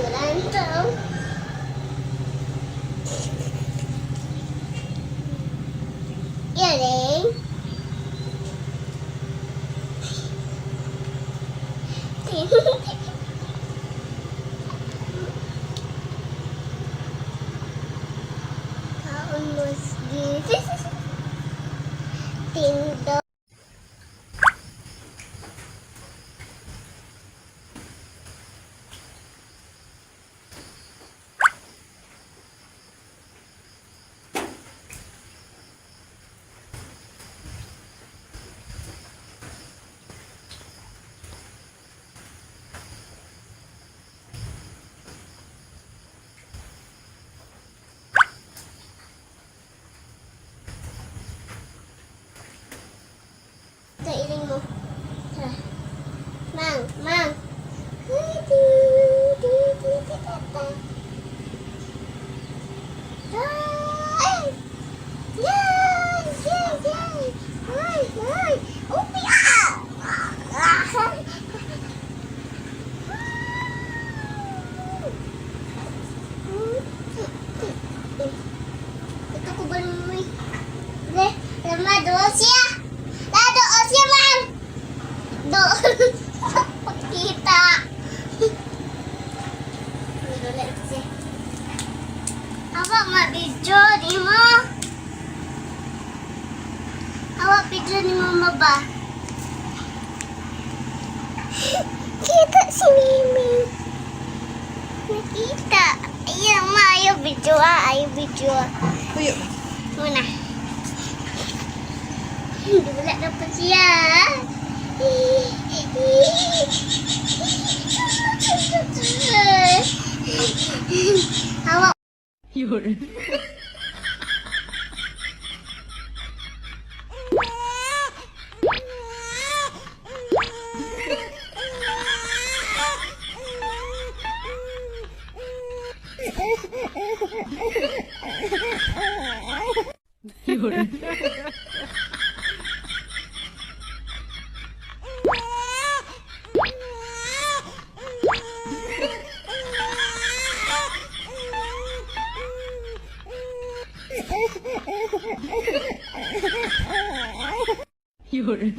Lantaw. Earring. Kaon mo Tindo. Ito, iling mo. Tara. Mang, mang. Du, du, du, du, du, du. Ay! Yes! Yes! Yes! Ay! Ay! Upi! Ah! Ah! Ito ko ba naman? Le, lama doon siya. La, doon siya, ma'am. Doon. Pagkita. Wala siya. Awa ma-video ni mo. Awa video ni mama ba? Kita si Mimi. Nakita. Ayan, ma, ayaw video ah. Ayaw video ah. Tuyo. Muna. Wala na po siya. Hawa. 有人。有人。有人。